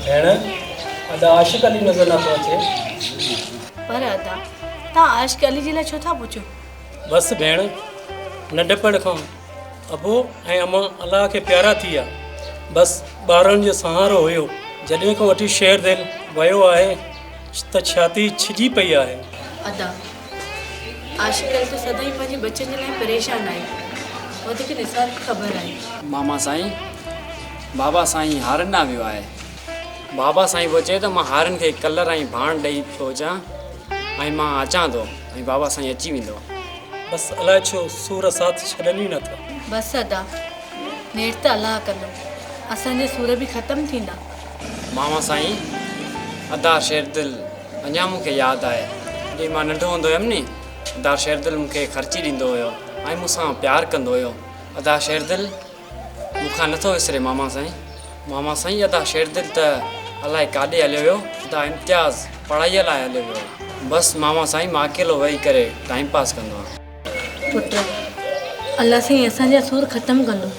ڀيڻ، ادا عاشق علي نظر نه ٿو اچي. پر ادا، توهان عاشق علي جي لاء ڇو ٿا پڇو؟ بس ڀيڻ، ننڍپڻ کان ابو ۽ امان الله کي پيارا ٿي ويا. بس ٻارن جو سهارو هيو. جڏهن کان وٺي شهر دل ويو آهي ته ڇاتي ڇڄي پئي آهي. ادا، عاشق علي ته سدائين پنهنجي ٻچن جي لاء پريشان آهي. وڌيڪ نثار کي خبر آهي. ماما سائين، بابا سائين هارن ڏانهن ويو آهي. بابا سائين پيو چئي ته مان هارين کي ڪلر ۽ ڀاڻ ڏئي ٿو اچان ۽ مان اچان ٿو ۽ بابا سائين اچي ويندو. بس الائي ڇو سور ساٿ ڇڏن ئي نٿا. بس ادا، نيٺ ته الله ڪندو، اسان جا سور به ختم ٿيندا. ماما سائين، ادا شيردل اڃا مون کي ياد آهي، جڏهن مان ننڍو هوندو هيم ني، ادا شيردل مون کي خرچي ڏيندو هيو ۽ مون سان پيار ڪندو هيو. ادا شيردل مون کان نٿو وسري ماما سائين. ماما سائين ادا شيردل ته الائي ڪاڏي هليو ويو. ادا امتياز پڙهائيء لاء هليو ويو. بس ماما سائين مان اڪيلو ويهي ڪري ٽائيم پاس ڪندو آهيان. پٽ الله سائين اسان جا سور ختم ڪندو.